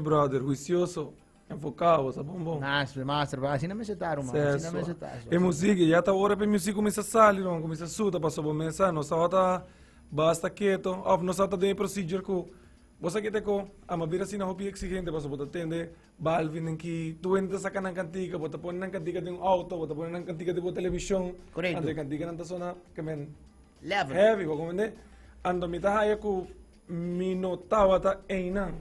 brother, huicioso, enfocado, sa bon bon. Master, master, asina mester ta, ruman, asina mester ta. E muziek, ya ta ora pa e muziek cuminsa sali, ruman, cuminsa suta, pasobra bo mesa no tabata basta keto, of no sa ta den e procedure cu bo sa kete cu ama bira asina hopi exigente pasobra bo ta tende Balvin den ki tur hende ta saca nan cantica, bo ta pone nan cantica den un auto, bo ta pone nan cantica den bo television, Correcto. anto e canticanan ta sona ke men Level. heavy, bo comprende? Anto mi ta haya cu mi no tabata einan.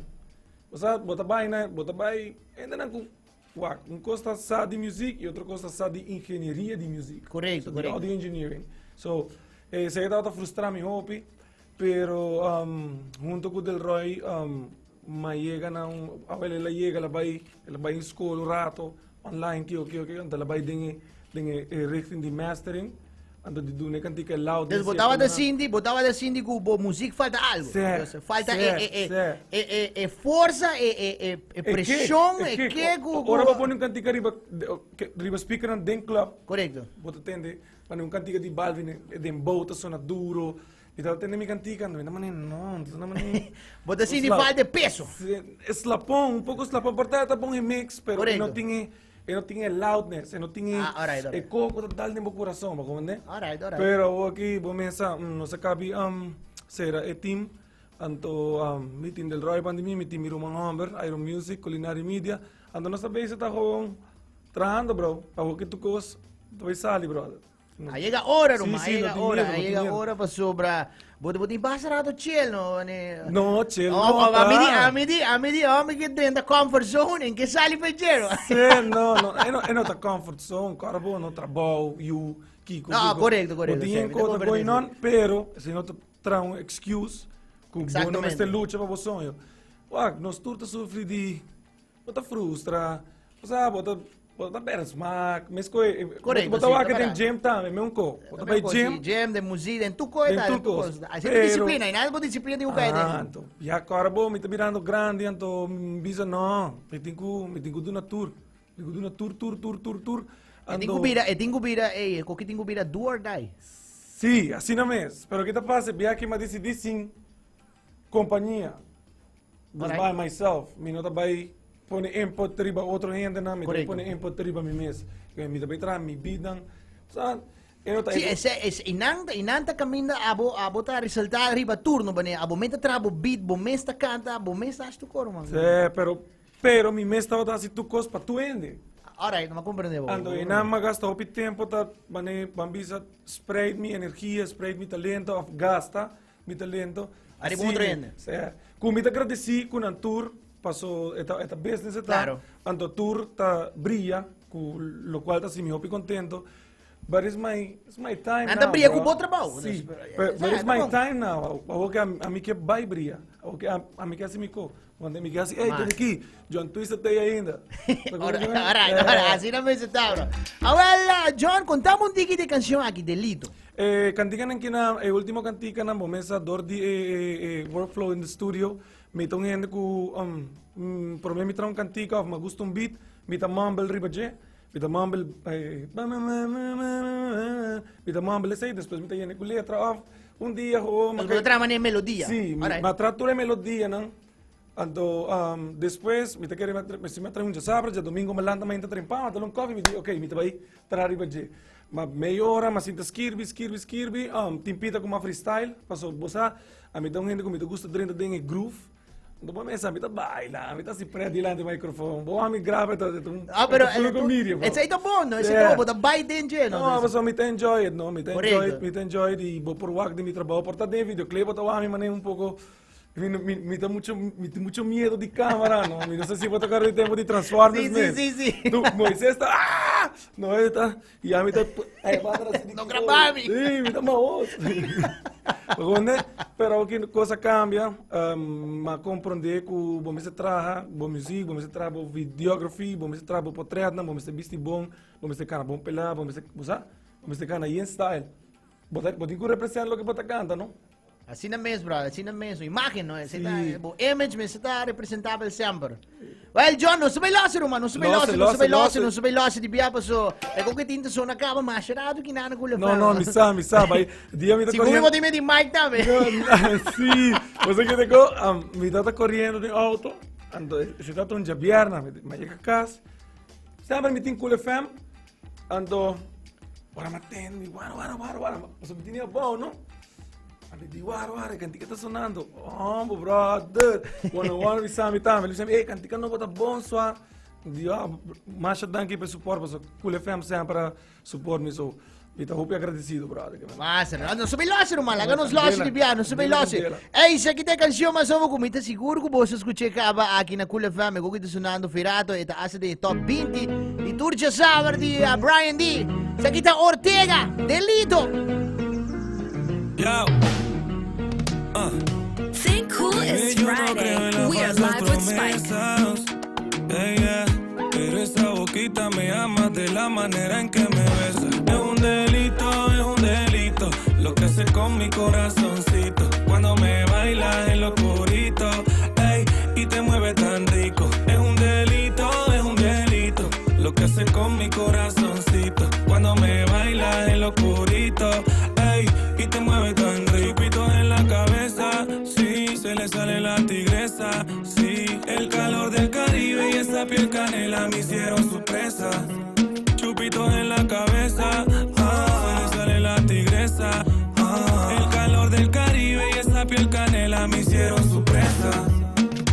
Bo sa, bo ta bai na, bo ta bai hendenan cu wak, un cos ta sa di music y otro cos ta sa di ingenieria di music. Correcto, So, di correcto. audio engineering. So, esey tabata frustra mi hopi, pero hunto cu Delroy, Ma yega na un, awel el a yega, el a bai, el a bai in skol un rato, online, kiko, kiko, kiko, anto el a bai den e, den e, e richting di mastering, anto di duna e kantika e loudness. Dus bo tabata sinti, bo tabata sinti ku bo muziek falta algo. Sí, Dus falta sí, e, e, e, sí. e, e, e forsa, e, e, e, e preshon, e ke ku, Ora bo pone un kantika riba, riba speakernan den club, Korekto. bo ta tende, pone un kantika di Balvin, e dembow ta sona duro, Mi tabata tende mi cantica, mi ta mane no, ta mane. Bo ta sinti falta de peso. Slapon, un poco slapon, por ta bon e mix, pero e no tin e, e no tin e loudness, e no tin e, ah, alright, alright. e coco ta dal den bo corazon, bo comprende? Alright, alright. Pero awor aki bo mesa, nos a cabi um, cera e team, anto um, mi team del Roy bandi mi, mi team mi ruman homber, Iron Music, Culinary Media, anto nos ta bezig ta gewoon trahando, bro. Awor ki tu cos ta bay sali, brother. A yega ora, ruman, a yega ora, a yega ora pasobra bo bo tin basta rato chill, no? Ne. No, chill no. Oh, a mi di, a mi di, a mi di, oh, mi ke drenta comfort zone en ke sali pe jero. Sí, no, no, e no, e no ta comfort zone, kora bo no trabou, yu, kiko, No, kiko. correcto, correcto. Bo tin sí, kota going on, pero si no ta traha un excuse ku bo no mester lucha pa bo soño. Wak, nos tur ta sufri di Bo ta frustra, o sea, bo ta, bo ta bera smaak, mes koe, Correcto, bo ta sí, wak ta den verdad. gym tambe, me un ko. Bo ta bai gym. Sí, gym, den muziek, den tur koe Den ta, tur den tur kos. kos. Asina Pero- disciplina, y nada bo disciplina tin ku kai den. Ah, anto, ya kora bo, mi ta birando grandi, anto mi bisa no, mi tin ku, mi tin ku duna tur. Mi tin ku duna tur, tur, tur, tur, tur. E tin ku bira, e tin ku bira, ey, e koki tin ku bira do or die. Sí, asina mes. Pero ki ta pasa, bia ki mi a disidí sin kompania. Just by myself. Mi no ta bai pone input riba otro hendenan, mi ta bai pone input riba mi mes. Mi ta bai traha mi beatnan. Sa, e no ta Sí, ese, ese, y nan, y nan ta caminda abo, abo ta resalta riba turno, bane, abo mes ta traha bo beat, bo mes ta canta, bo mes ta haci tu coro, man. Sí, pero, pero mi mes tabata haci tu cos pa tu hende. Alright, no me comprende bo. Anto, y nan m'a gasta hopi tempo ta, bane, ban bisa, spreid mi energia, spreid mi talento, of gasta Mi talento. Ariba otro hende. Sí. Ku mi ta gradesí ku nan tur, paso e ta, e ta business e ta. Claro. Anto tur ta bria, ku lokual ta hasi mi hopi kontento. But it's my, it's my time Nan now, ta bria ku bro. bo trabou. Sí, Dus, but, but it's ta my bon. time now. Awor ke ami ke bai bria. Awor ke ami ke hasi mi ko. Wante mi ke hasi, ey, Man. tene aki, John Twist ta ei ainda. Alright, alright, alright, asina mester ta, bro. Awel, eh, John, kontame un tiki di e kanshon aki, Delito. E kantikanan ki na, e ultimo kantikanan bo mesa dor di e, e, e workflow in the studio, mi ta un hende ku um, mm, prome mi traha un kantika of mi a gusta un beat, mi ta mumble riba dje, mi ta mumble, eh, mi ta mumble esei, despues mi ta yena ku letra of un dia ho, Bo ta traha manera melodia. Sí, mi, Alright. mi a traha tur e melodianan. Anto despues mi ta kere mi si mi a traha un djasabra, djadomingo mi lanta mainta trempan, mi a tuma un kofi, mi di ok mi ta bai traha riba dje. Ma mei ora mi a sinta skirbi, skirbi, skirbi, tin pita ku mi a freestyle, pasobra bo sa ami ta un hende ku mi ta gusta drenta den e groove, anto bo mesa mi ta baila, mi ta hasi pret dilanti microfoon, bo wak mi graba e ta un Ah, pero puro comedia, bro. Esei ta bon, no? Esei ta bon, bo ta bai den dje, no? No, pasobra mi ta enjoy it, no? Mi ta enjoy it, Korekto. mi ta enjoy it i bo por wak den mi trabou, por ta den videoclip bo ta wak mi manera un poko Mi, mi, mi ta mucho, mi tin mucho miedo di cámara, no? Mi no sé si bo ta acorda di tempo di Transformers, Sí, sí, mes. sí, sí. Tu, Moisés ta, ah! No, él ta, y a mi ta, ay, va atrás di No graba mi. Sí, mi ta mahos. Comprende? Pero aki cosa cambia, um, ma comprende cu bo mester traha bo muziek, bo mester traha bo videography, bo mester traha bo portretnan, bo mester bisti bon, bo mester cana bon pela, bo mester, bo sa? Bo mester cana yen style. Bo ta, bo tin cu represent loke bo ta canta, no? Asina mes, brother, asina mes. Imagen, no? Ese ta, Sí. bo image mester ta representabel semper. Well, John, nos ta bay lose, ruman. Nos ta bay Lose, lose, nos ta bay lose, lose, lose. nos ta bay lose di bia paso. E con que tinta sona caba, mas rato ki nana ku le No, no, mi sa, mi sa. Bai, dia mi ta Si mi corriendo. bo tin di mic tambe. No, sí. Bo sa ke te ko, um, mi tata corriendo den auto. Anto esei tabata un djabièrnè, mi a yega kas, semper mi tin Cool FM, anto ora mi a tende mi wara wara wara wara, pasobra mi tene abou no, mi di wara wara e kantika ta sonando, hombo brother, wano wano bisa mi tambe, mi bisa mi, ey kantika nobo ta bon sua, mi di ah masha danki pa e support pasobra Cool FM semper a Support mi so. Mi ta hopi agradecido, brother. Massa, no, no sobe lose, ruman. Laga nos lose di bia, no sobe lose. Ey, esaki ta e cancion mas nobo cu mi ta sigur cu boso escuché caba aki na Cool FM. Cu ta sonando Firato, e ta hace den e top 20 di tur djasaber di Brian D. Esaki ta Ortega, Delito. Yo. Think Cool is Baby, yo no creo Friday. en las We are falsas live with Spike. promesas. Yeah, yeah. Pero esa boquita me ama de la manera en que me besa. Es un delito, es un delito. Lo que hace con mi corazoncito. Cuando me baila en lo oscurito. Ey, y te mueve tan rico. Es un delito, es un delito. Lo que hace con mi corazoncito. Cuando me baila en lo oscurito. Ey, y te mueve tan rico. Chupitos en la cabeza, sí. Se le sale la tigresa, sí. El calor del Caribe y esa piel canela me hicieron su presa. Chupitos en la cabeza, ah, se le sale la tigresa. Ah, el calor del Caribe y esa piel canela me hicieron su presa.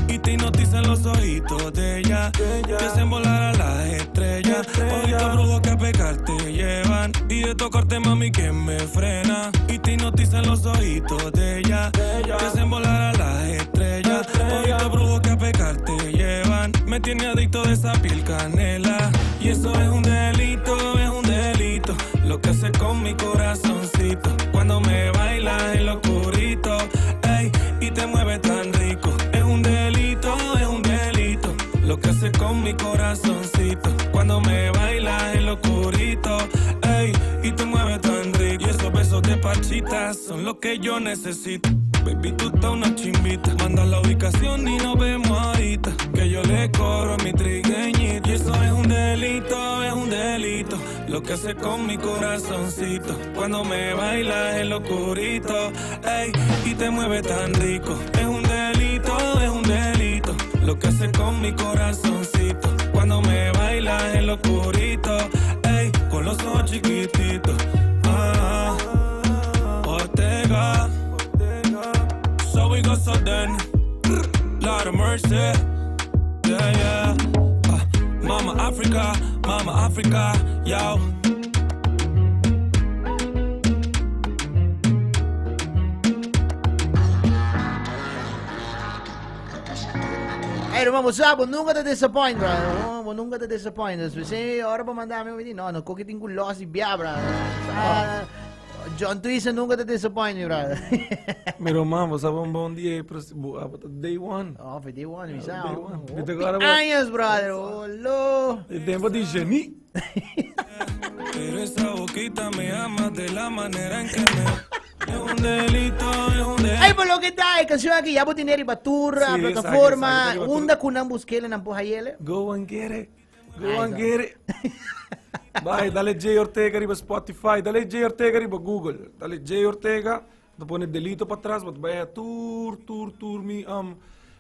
Y te hipnotizan los ojitos de ella. Te hacen volar a las estrellas. Ojitos brujos que a pecar te llevan. Y de tocarte, mami, que me frena. Y te hipnotizan los ojitos de ella. Te hacen volar a las estrellas. Ojitos brujos que a pecar te llevan. Me tiene adicto de esa piel canela. Y eso es un delito, es un delito. Lo que hace con mi corazoncito. Cuando me baila en lo oscurito. Ey, y te mueve tan rico. Es un delito, es un delito. Lo que hace con mi corazoncito. Cuando me baila en lo oscurito. Ey, y te mueve tan rico. Y esos besos de pachita son lo que yo necesito. Baby, tú estás una chimbita. Manda la ubicación y nos vemos ahorita. Que yo le corro a mi trigueñito. Y eso es un delito, es un delito. Lo que hace con mi corazoncito. Cuando me bailas en lo oscurito. Ey, y te mueve tan rico. Es un delito, es un delito. Lo que hace con mi corazoncito. Cuando me bailas en lo oscurito. Ey, con los ojos chiquititos. Ah, Ortega. So we go so then. Lord of mercy. Yeah, yeah. Ah, Mama Africa, Mama Africa, yo. Hey, ruman, bo sa, bo nunca ta disappoint, bro. No, bo nunca ta disappoint. Dus p'esei, ora bo manda mi, mi di, no, no koki tin ku los di bia, bro. Sa, John Twisa nunca ta disappoint mi, brother. Mi ruman, bo sa bon bon dia, pero si bo abo ta day one. Oh, fe day one, mi sa. Day one. Mi ta Hopi gora bo- años, brother. Olo. E tempo di genie. Pero esa boquita me ama de la manera en que me Es un delito, es un delito. Ay, por lo que ta, e canción aki ya bo tene riba tur Sí, exacto, plataforma. exacto, riba tur. Unda ku nan buskele nan por hayele? Go and get it. Go Ay, and zo. get it. Bai, dale Jay Ortega riba Spotify, dale Jay Ortega riba Google, dale Jay Ortega, ta pone delito pa tras, bo ta bai tur, tur, tur mi, um,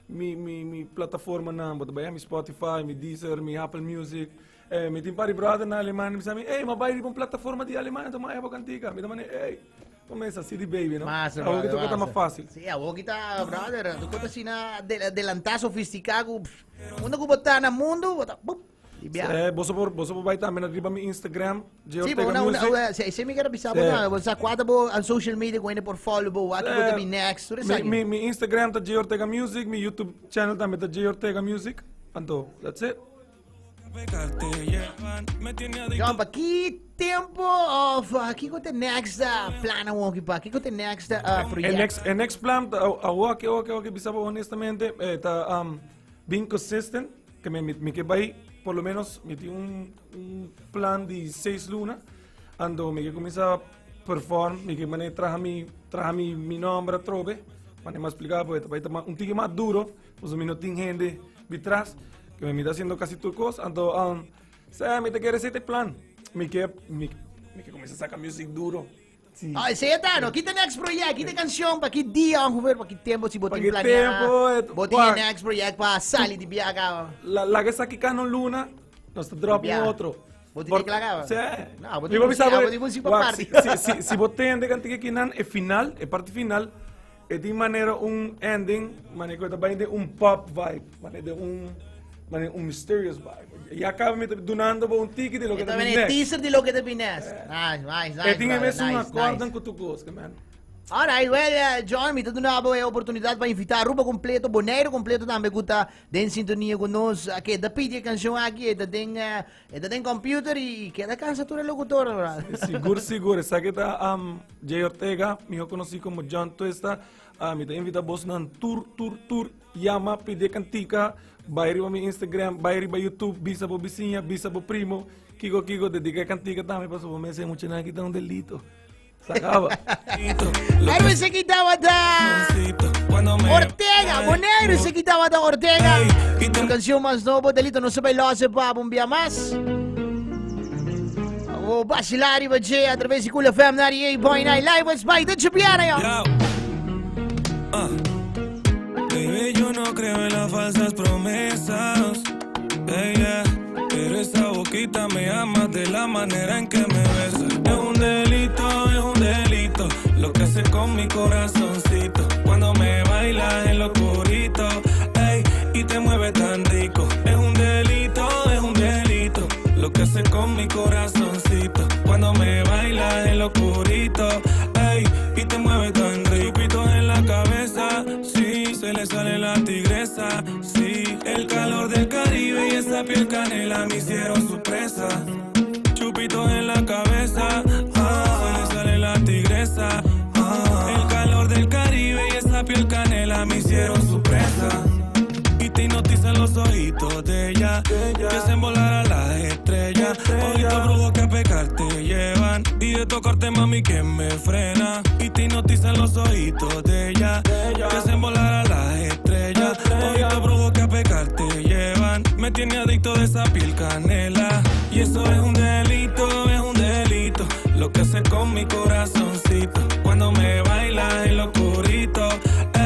mi, mi, mi plataformanan, bo ta bai mi Spotify, mi Deezer, mi Apple Music. Eh, mi tin par di brother na Alemania, mi sa mi, ey, ma bai riba un plataforma di Alemania, toma ebo cantica. Mi ta mane, ey, toma esa CD baby, no? Massa, Awor brother, ki toca ta mas massa. fácil. Sí, awor ki ta, brother, tu kota asina adelantá, sofisticá, ku pff, unda ku bo ta na mundu, bo ta, bup, di bia. Eh, boso por, boso por bai tambe na riba mi Instagram, J Sí, Ortega bo una, una, Music. una, si, si mi quiero avisar, bo Sí. na, bo sa cuatro bo en social media ku hende por follow bo, wak bo ta Eh, bi next, tur Mi, esaki. mi, mi Instagram ta J Ortega Music, mi YouTube channel tambe ta J Ortega Music. Anto, that's it. John, pa ki tempo of kiko te next plan awoki pa? Kiko te next E project? next, e next plan, ta, awoki, awoki, awoki, bisa bo honestamente, eh, ta um, being consistent, ke mi, mi, mi ke bai, por lo menos, mi tin un, un plan di seis luna, ando mi ke kuminsa perform, mi ke mane traha mi, traha mi, mi nomber atrobe, mane mas explica, pues, ta bai ta un tiki mas duro, Pasobra mi no tin hende bitras, ke mi ta haciendo casi tur cos, anto um, sa mi ta kere sete plan. Mi ke, mi, mi ke cuminsa saca music duro. Si. Ah, esei ta, no? Ki ta next project? Ki ta canción? Pa ki dia ongeveer? Pa ki tempo si bo Pa tin ki planea? tempo, eh, Bo tin wak. e next project pa sali di biaha caba? La, laga esaki cana un luna, nos ta drop un Bia. otro. Bo tin Por- que klaar? Sí. No, bo Mi bo tin bisa música, bo- bo tin música pa wak, party. Si, si, si, si bo tende cantica kinan, e final, e parte final, e tin manera un ending, manera cu ta bay den un pop vibe, manera den un, manera un mysterious vibe. Ya caba mi ta dunando bo un tiki di loke ta Esta bin vene next. teaser di loke ta bin next. Nice, nice, nice. E tin e brother, mesun nice, acordan nice. cu tu cos, ke man. Alright, well, John, mi ta duna bo e oportunidad pa invita Aruba completo, Bonaire completo tambe cu ta den sintonia cu nos. A keda pidi e cancion aki, e ta den, e ta den computer y keda cansa tur e locutor, brother. Sigur, sigur. Esaki ta Jay Ortega, miho conoci como John Twista. Ah, mi ta invita bosnan tur, tur, tur yama, pidi e cantica, bai riba mi Instagram, bai riba YouTube, bisa bo bisiña, bisa bo primo, kiko, kiko, dedica e cantica tambe pasobra bo mester muchanan aki ta un delito. Se acaba. Aruba esaki tabata Ortega, Bonaire esaki tabata Ortega. Su canción mas nobo, Delito, no se bai lose pa un bia mas. Vou vacilar riba dje a través di Cool FM 98.9 Live with Spike de Chupiana, yo. Yo. Ah. Baby, yo no creo en las falsas promesas. Hey, yeah. Pero esa boquita me ama de la manera en que me besa. Es un delito, es un delito. Lo que hace con mi corazoncito. Cuando me baila en lo oscurito. Ey, y te mueve tan rico. Es un delito, es un delito. Lo que hace con mi corazoncito. Cuando me baila en lo oscurito. Ey, y te mueve tan rico. Chupitos en la cabeza, sí. Se le sale la tigresa, sí. El calor del Caribe y esa piel canela me hicieron su presa. Chupitos en la cabeza, ah, se le sale la tigresa. Ah, el calor del Caribe y esa piel canela me hicieron su presa. Y te hipnotizan los ojitos de ella, que hacen volar a las estrellas. Ojitos brujos que a pecar te llevan. Y de tocarte, mami, que me frena. Y te hipnotizan los ojitos de ella, que hacen volar a las estrellas. Ojitos brujos que a pecar te llevan. Me tiene adicto de esa piel canela. Y eso es un delito, es un delito. Lo que hace con mi corazoncito. Cuando me baila en lo oscurito.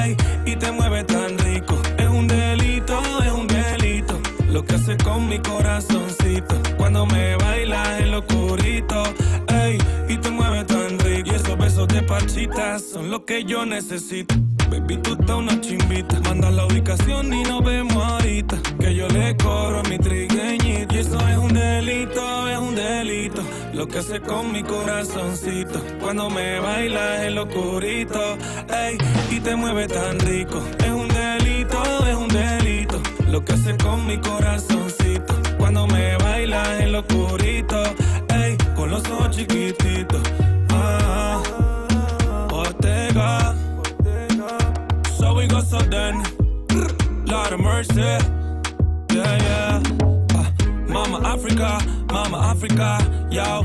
Ey, y te mueve tan rico. Es un delito, es un delito. Lo que hace con mi corazoncito. Cuando me baila en lo oscurito. Ey, y te mueve tan rico. Y esos besos de parchita son lo que yo necesito. Baby, tú estás una chimbita. Manda la ubicación y nos vemos ahorita. Que yo le corro a mi trigueñito. Y eso es un delito, es un delito. Lo que hace con mi corazoncito. Cuando me baila en lo oscurito. Ey, y te mueve tan rico. Es un delito, es un delito. Lo que hace con mi corazoncito. Cuando me baila en lo oscurito. Ey, con los ojos chiquititos. Ah, Ortega. So we go so then. Lord of mercy. Yeah, yeah. Ah, Mama Africa, Mama Africa, yo.